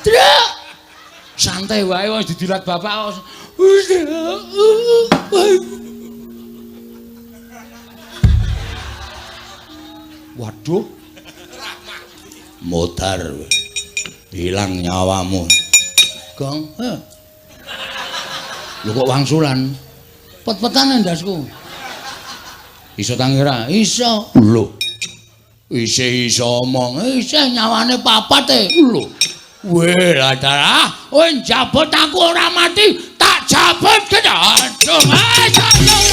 Truk. Santai wae wis didilat bapak. Waduh. Modar. Hilang nyawamu. Gong. Heh. Lho kok wangsulan? Pet-petan ndasku. Iso tangira? Iso. Lho. Isih iso omong. Isih nyawane papat e. Lho. Weh, lah darah. Kowe njabut aku ora mati, tak jabut. Aduh, aduh.